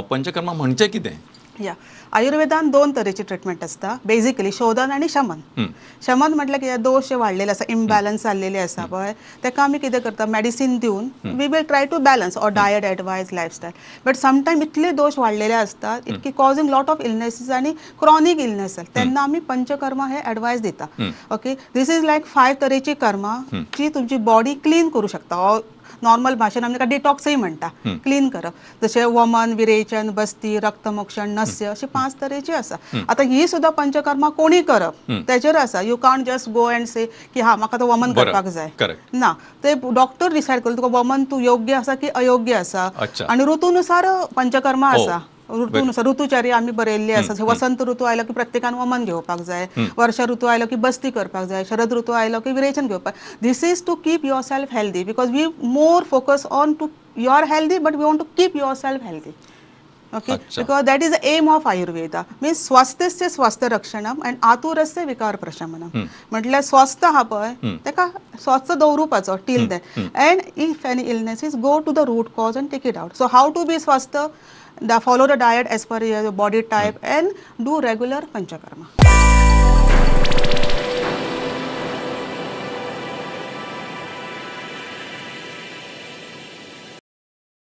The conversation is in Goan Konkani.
पंचकर्मा म्हणजे कितें? या, आयुर्वेदान दोन तरेची ट्रिटमेंट आसता बेजिकली, शोधन आनी शमन. शमन म्हटल्यार कितें? दोश जे वाडलेले आसा, इम्बॅलन्स जाल्लेले आसा पळय, ताका आमी कितें करता? मेडिसीन दिवन we will try to balance or diet advice, lifestyle. But sometime इतले दोश वाडलेले असतात की कॉजिंग लॉट ऑफ इलनेसीस आनी क्रॉनीक इलनेस, तेन्ना आमी पंचकर्मा हे एडवायस दिता. Okay, this is like five तरेची कर्मा जी तुमची बॉडी क्लीन करू शकता. नॉर्मल भाशेन आमी ताका डिटॉक्सय म्हणटा. क्लीन करप, जशें वमन, विरेचन, बस्ती, रक्तमोक्षण, नस्य अशी पांच तरेची आसा. आतां ही सुद्दां पंचकर्मा कोणी करप तेजेर आसा. You can't just go and से की हा, म्हाका तो वमन करपाक जाय. ना, ते डॉक्टर डिसायड करता तुका वमन तूं योग्य आसा की अयोग्य आसा. आनी ऋतूनुसार पंचकर्मा आसा. ऋतूनुसार ऋतुचर्या आमी बरयल्ली आसा. जशें वसंत ऋतू आयलो की प्रत्येकान वमन घेवपाक जाय, वर्षा ऋतू आयलो की बस्ती करपाक जाय, शरद ऋतू आयलो की विरेचन घेवपाक. This is to keep yourself healthy, because we more focus on to you are healthy, but we want to keep yourself healthy, okay? Because that is the aim of Ayurveda, means स्वास्थ्यस्य स्वास्थ्य रक्षणम अँड आतुरस्य विकार प्रशमनम. म्हटल्यार स्वस्थ आहा पळय, ताका स्वस्थ दवरुपाचो till that, and if any illness is, go to the root cause and take it out. So how to be स्वस्थ? The follow the diet as per your body type and do regular panchakarma.